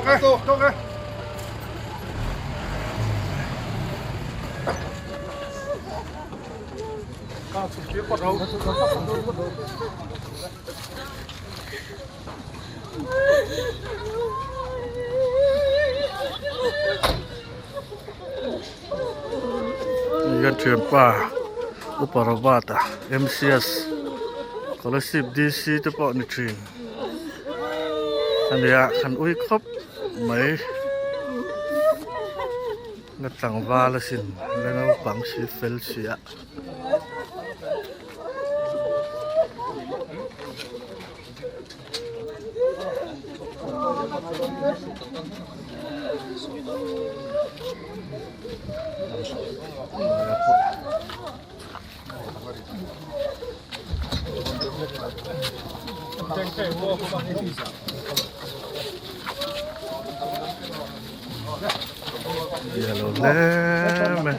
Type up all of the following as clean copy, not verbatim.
Ka thianpa Upa Robert-a MCS Scholarship DC te pawh ni thin a nia kan ui khawp mai na tlangval asin la naupang si fel si a. Yellow hle mai.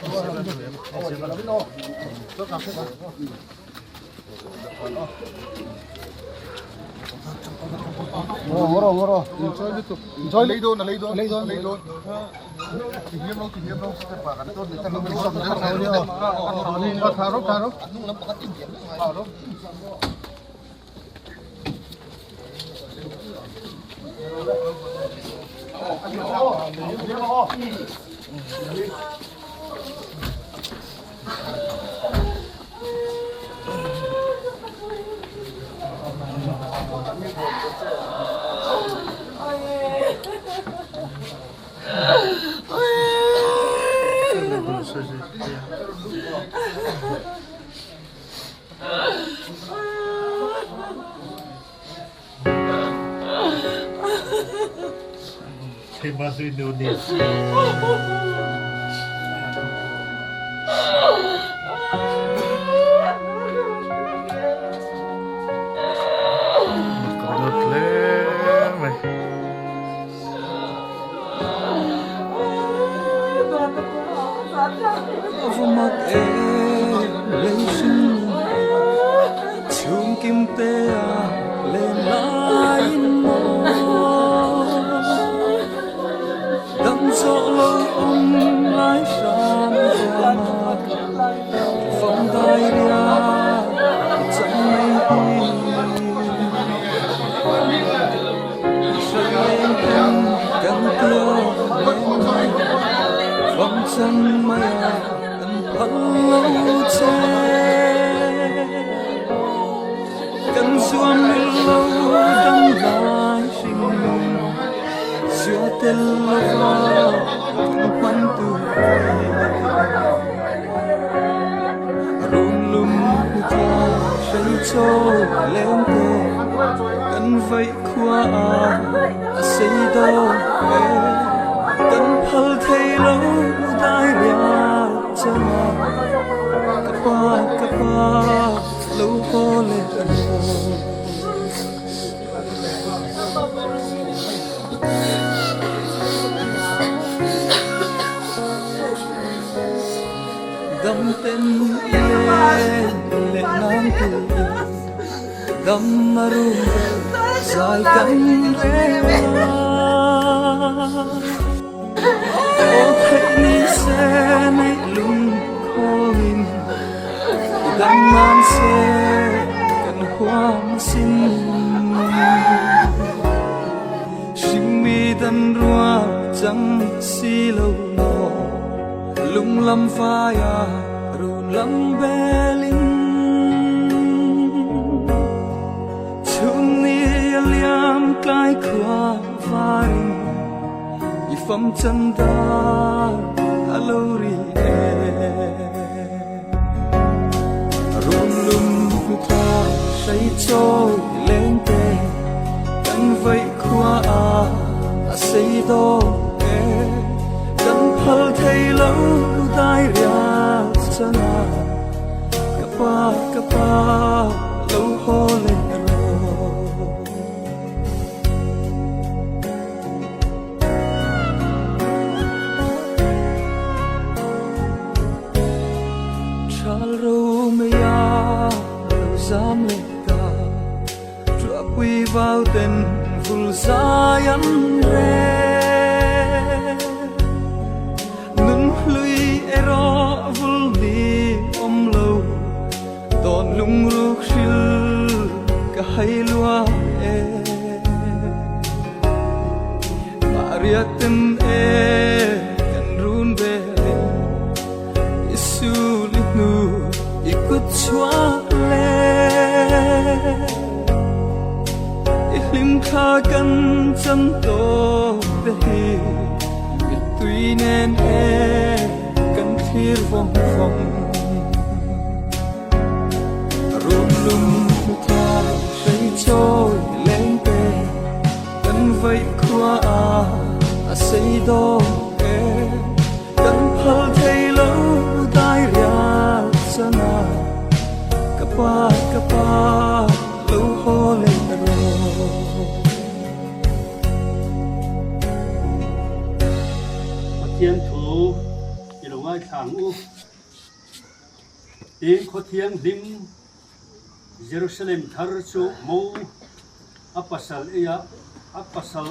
Mittui nen e kan thlir vawng vawng. Runlum hmuthai hrei chawi leng te kan vaih khua a a sei dawn e. Kan phal thei lo dai rial chana ka pa ka pa lo haw leh rawh. Pathian thu i lo ngaithla ang u. Tin, Khawthianghlim Jerusalem thar chu mo a pasal eia a pasal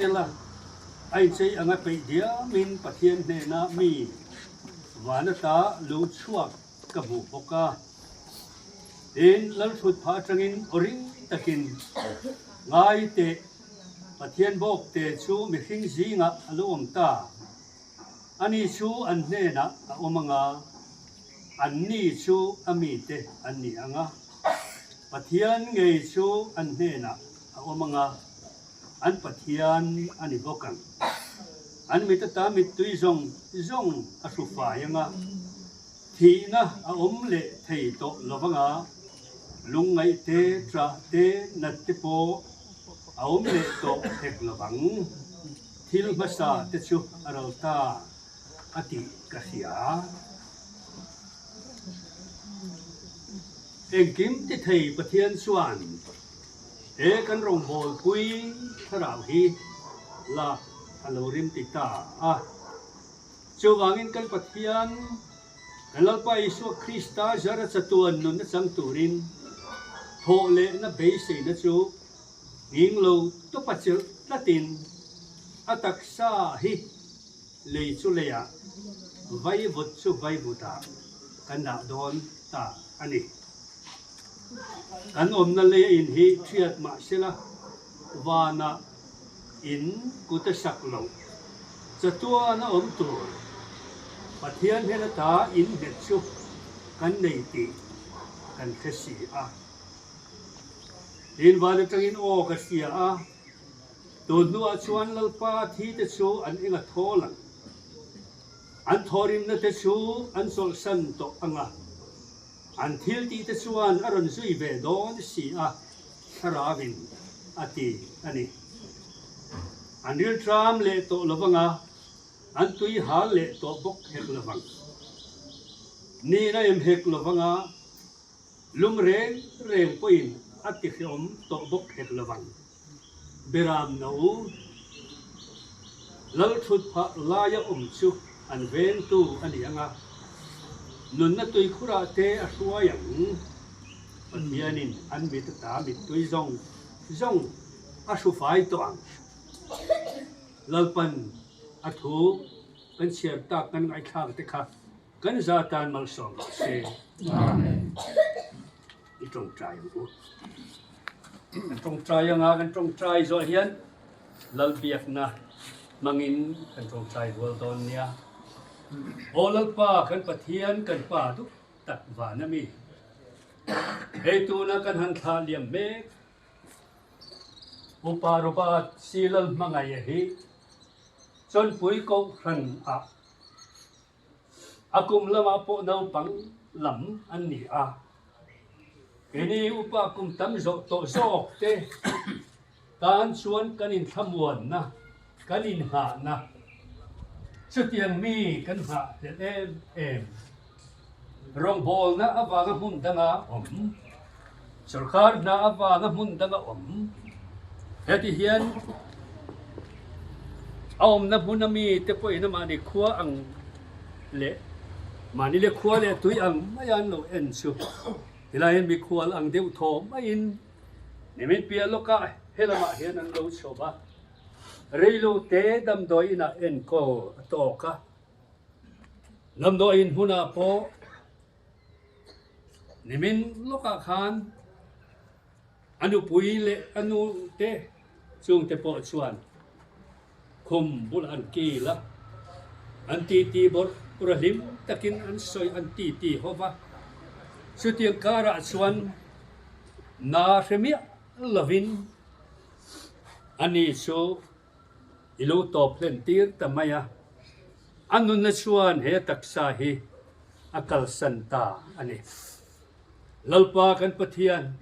ela a inchei anga peih diamin Pathian hnenah mi van ata lo chhuak ka hmuh bawk a. Tin, Lalthut phah atangin aw ring takin ngai teh Pathian bawk te chu mihring zingah a lo awm ta. Ani chu an hnenah a awm anga, anni chu a mite an ni anga. Pathian ngei chu an hnenah a awm anga, an Pathian a ni bawk ang. An mit ata mittui zawng zawng a hru fai anga, thihna a awm leh thei tawh lo vanga, lungngaih te, ṭah te, nat te pawh a awm leh tawh hek lo vang. Thil hmasa te chu a ro ta a tih ka hria. Engkim ti thei Pathian chuan he kan rawngbawlpui thlarau hi lak a lo rim ti ta a. Chuvangin kan Pathian, kan Lalpa Isua Krista zara chatuan nunna chang turin thawh lehna beiseina chu Nghing lo tawpa chilh tlatin a taksa hi lei chu leiah, vaivut chu vaivutah kan dah dawn ta a ni. Kan awmna lei a in hi thiat mah sela vanah in kut a sak loh chatuan a awm tur Pathian hnen ata in nghet chu kan nei tih kan hre si a. Tin van atangin aw ka hria a, tun hnuah chuan Lalpa thi te chu an eng a thawl ang. An thawhrimna te chu an chawlhsan tawh ang a, an thil tih te chuan a rawn zui ve dawn si a, Thlarauin a ti a ni. An rilṭam leh tawh lo vang a, an tui hal leh tawh bawk hek lo vang. Niin a em hek lo vang a, Lung reng reng pawhin a tihrehawm tawh bawk hek lo vang. Beram no lal thut phah laia awm chu an vengtu a ni ang a, nunna tuikhurah te a hruai ang. Pathianin an mit ata mittui zawng zawng a hru fai tawh ang. Lalpan a thu kan chhiar tak kan ngaihthlak te kha Kan za tan malsawm rawh se. Amen. I tawngtai ang u. Kan tawngtai anga kan tawngtai zawh hian Lalbiakna hmangin kan tawngtai rual dawn nia. Aw Lalpa kan Pathian kan Pa duh tak van a mi. Hei tuna kan han thlah liam mek Upa Robert C. Lalhmangaih hi Chawnpui Kohhran ah A kum lamah pawh naupang lam an ni a, keini upa kum tam zawh tawh zawk te tan chuan kan inthlamuanna, kan inghahna, chutiang mi kan nghah hlelh em em. Rawngbawlna avanga hmun danga awm, sorkar hna avanga hmun danga awm, heti hian a awmna hmuna mite pawhin a mahni khua ang leh mahni leh khua leh tui ang mai an lo en chu tilai hian mikhual ang deuh thaw maiin nimin piah lawkah helamah hian an lo chho va, reilote damdawi inah enkawl a tawk a. Damdawiin hmunah pawh nimin lawkah khan a nupui leh a nu te chungte pawh chuan khum bulah an kil a, an titi bawrh bawrh a hlim takin an sawi an titi ho va. Chutiang karah chuan na hre miah lovin ani chu I lo tawp hlen tir ta mai a. A nunna chuan he taksa hi a kalsan ta a ni. Lalpa kan Pathian,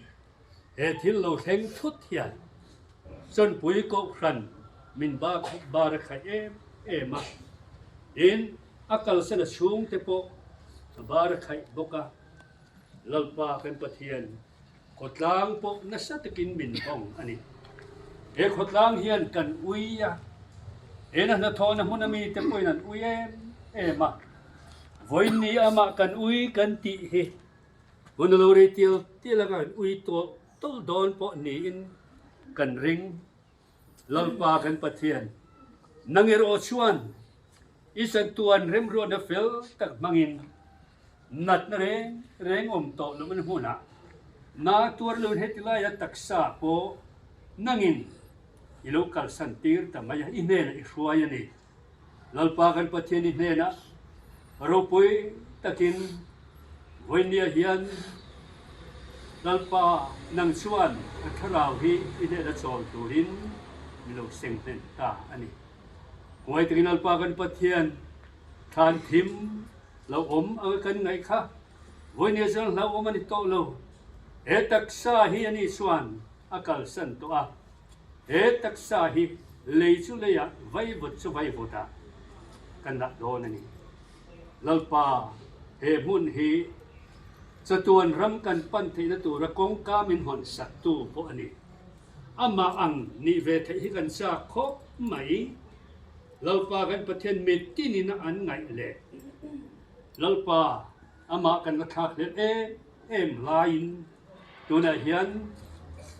he thil lo thleng thut hian Chawnpui Kohhran min bar a khaih em em a, tin a kalsan a chhungte pawh a bar a khaih bawk a. Lalpa kan Pathian, khawtlang pawh nasa takin min hawng a ni. He khawtlang hian kan ui a, he na hnathawhna hmuna mite pawhin an ui em em a. Vawiin ni amah kan ui kan tih hi hun a lo rei tial tial anga kan ui tawlh tawlh dawn pawh niin kan ring. Lalpa kan Pathian, nang erawh chuan i chantuan remruatna fel tak hmangin natna reng reng awm tawh loh an hmunah na tuar loin heti laia taksa pawh nangin i lo kalsan tir ta mai a, i hnenah i hruai a ni. Lalpa kan Pathian i hnenah ropui takin vawinia hian Lalpa nang chuan a thlarau hi i hnena chawl turin min lo seng hlen ta a ni. Huai takin Lalpa kan Pathian thlan thim lo awm anga kan ngaih kha vawinia chuan hlauhawm a ni tawh lo. He taksa hi ani chuan a kalsan tawh a. He taksa hi lei chu leiah vaivut chu vaivutah kan dah dawn a ni. Lalpa, he hmun hi chatuan ram kan pan theihna tura kawngka min hawn saktu pawh a ni. Amah ang nih ve theih hi kan chak khawp mai. Lalpa kan Pathian mitinin a an ngaih leh Lalpa amah kan la thlak hlel em em laiin Tunah hian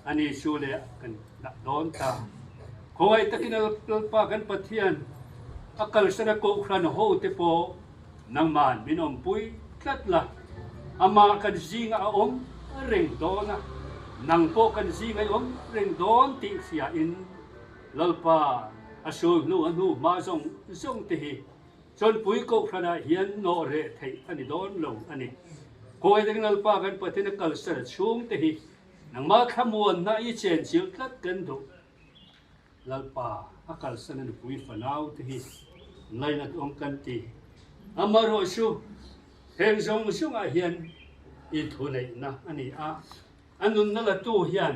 a ni chu leh kan dah dawn ta. Khawngaih takin Lalpa kan Pathian a kalsan a kohhran ho te pawh nangman min awmpui tlat la, amah kan zingah a awm reng dawn a, nang pawh kan zingah i awm reng dawn tih hriain Lalpa a sul hnu a hnu hma zawng zawng te hi Chawnpui Kohhranah hian nawh reh theih a ni dawn lo a ni. Khawi dang Lalpa kan Pathian a kalsan a chhungte hi nangmah thlamuanna i chenchilh tlat kan duh. Lalpa a kalsan a nupui fanau te hi ngainat awm kan ti. Amaherawhchu heng zawng zawngah hian i thuneihna a ni a, a nunna latu hian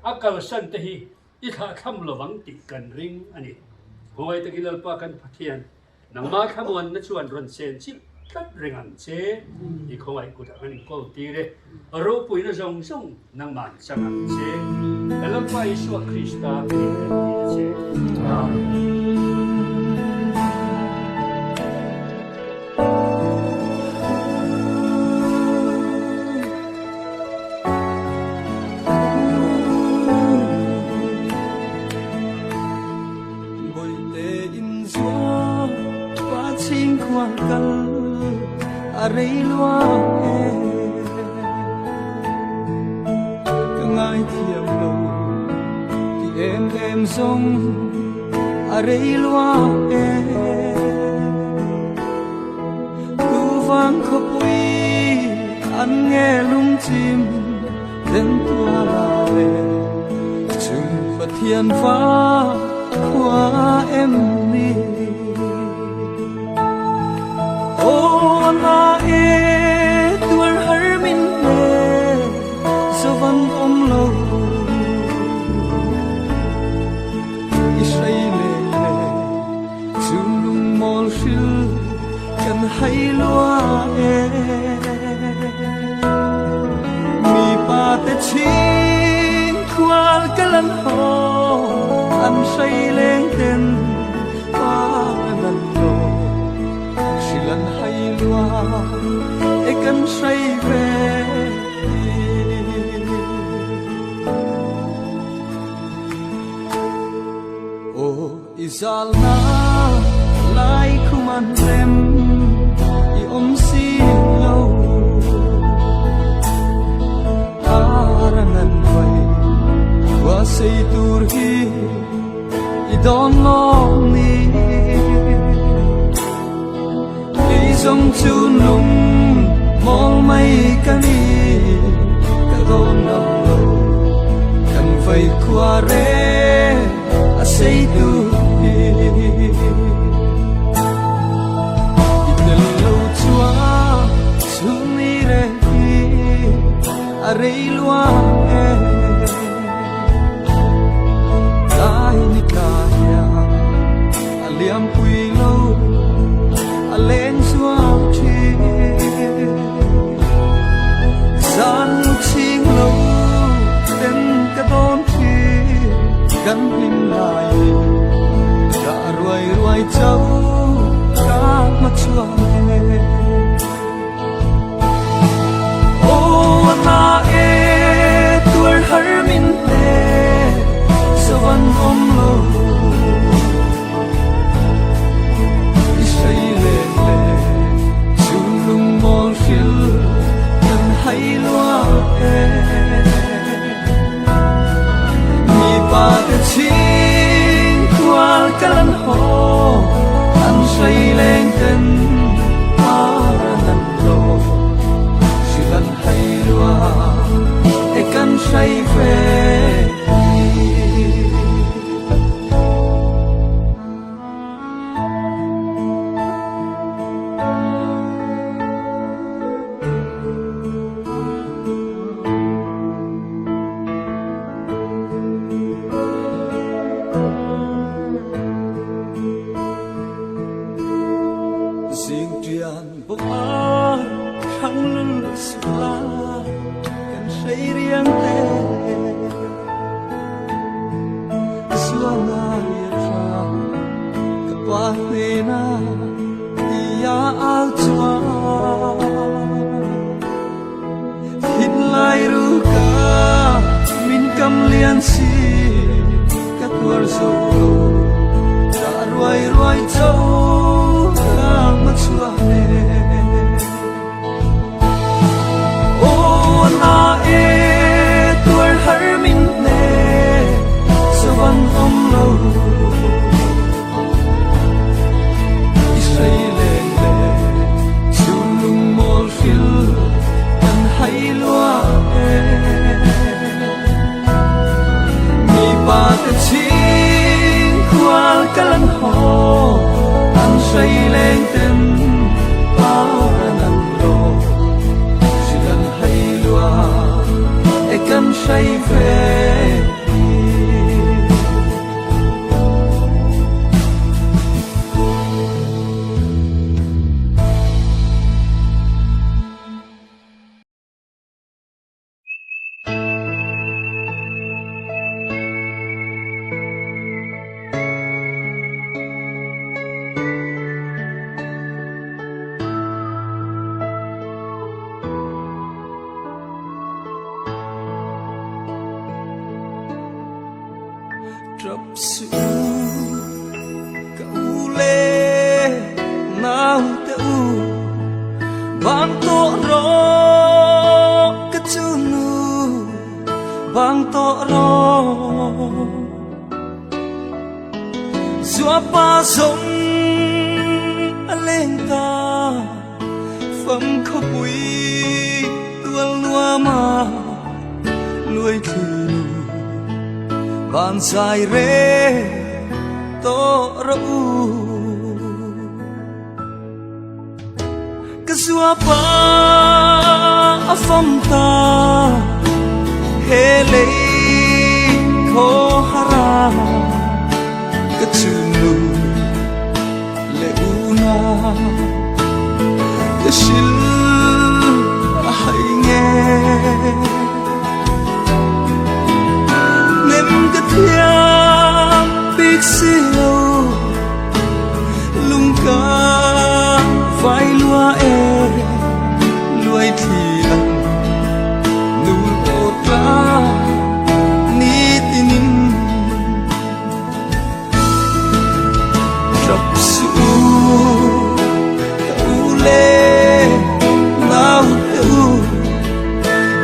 a kalsan te hi I thlahthlam lovang tih kan ring a ni. Khawngaih takin Lalpa kan Pathian, nangmah thlamuanna chuan rawn chen chilh tlat reng ang che. I khawngaih kutah kan inkawl tir e. Ropuina zawng zawng nangmah chang ang che. Ka Lalpa Isua Krista hmingin kan ti a che. Amen. A rei lua e ka ngai thiam lo ti em em zawng a rei lua e Tu vang khawpui an nge lungchim den tua le chung Pathian va khua em ni Aw na e tuar har min le zo van awm lo i hrei le le Chu lungmawl hril kan hai lua e Mi pa te ching khual ka lan haw an hrei leng ten pa nan lo hril an hai lua e kan hrei ve Aw I zalna lai khum an rem i awm si lo Aran an vai khua sei tur hi i dawn lawm ni Kei zawng chu nung mawl mai ka ni ka dawn ngam lo kan vai khua reng a sei tu hi. A rei lua e Tlai ni tla hian a liam pui lo a leng zuau thin Zan mu chhing lo ten ka dawn thin kan hlim lai in dah ruai ruai chau ka hma chhuak e. Aw a na e tuar har min hle zo an awm lo I sei leng le chun lung mawl hril kan hai lua e Mi pa te chhing kual ka lan haw an sei leng ten par an lo hrilh an hai lua e kan hrei ve ni. Zingṭian bawk a hrang lul suh la kan hrei riang te Sual ai a tha ka pa hnena tia au chuan Thinlai ruka min kam lian si ka tuar zo lo dah ruai ruai cho ka ma chhuak e Aw na e tuar har min hne zo an awm lo I hrei leng le chhun lung mawl hril kan hai lua e. Mi pa te chhing khual ka lan haw an hrei leng ten par an an lo hril an hai lua e kan hrei ve hi. Trap suh ka u le nau te u Bang tawh rawh ka chu nu bang tawh rawh Zuapa zawng a leng ta Fam khawpui tual nuama Luai thli nu van zai re tawh rawh u. Ka zuapa a fam ta he lei khaw hara ka chun nu le una ka hril a hai nge nem ka thiam bik si lo lung ka vai lua e luai thli ang nul aw tla nitinin Trap suh u ka u le nau te u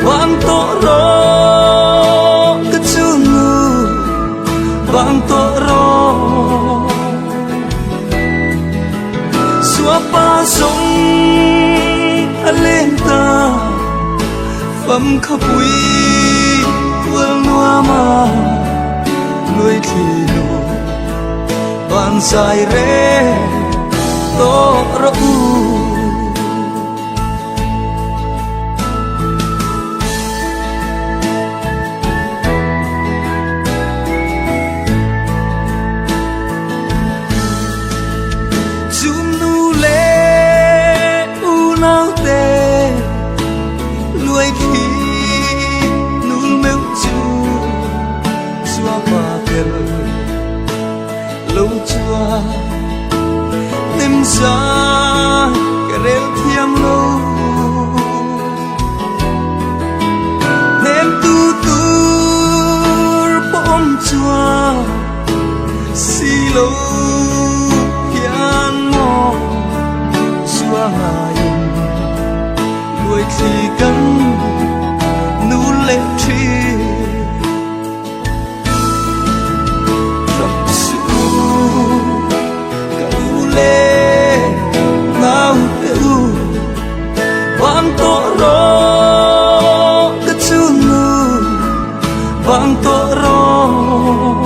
Vang tawh rawh ka chu nu vang tawh rawh Suapa zawng a leng ta Fam khawpui tual nuam a nuai thli lo van zai re tawh rawh u. zai ka rel thiam lo. Hnem tu tur pawh awm chuan si lo hian maw chuangaiin luai thli kan nu leh thin. Tap suh u ka u le nau te u vang tawh rawh ka chunnu vang tawh rawh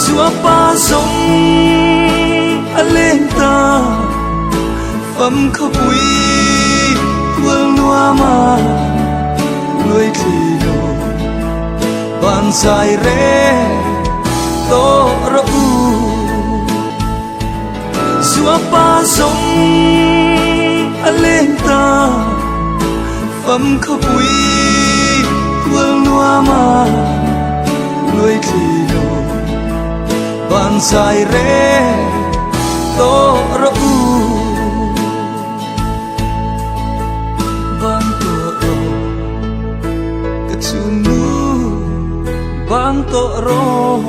Zuapa zawng a leng ta fam khawpui tual nuam a nuai thli lo van zai reng tawh rawh u. Zuapa zawng a leng ta fam khawpui tual nuam a nuai thli lo van zai reng tawh rawh u. Vang tawh rawh ka chhungnu vang tawh rawh.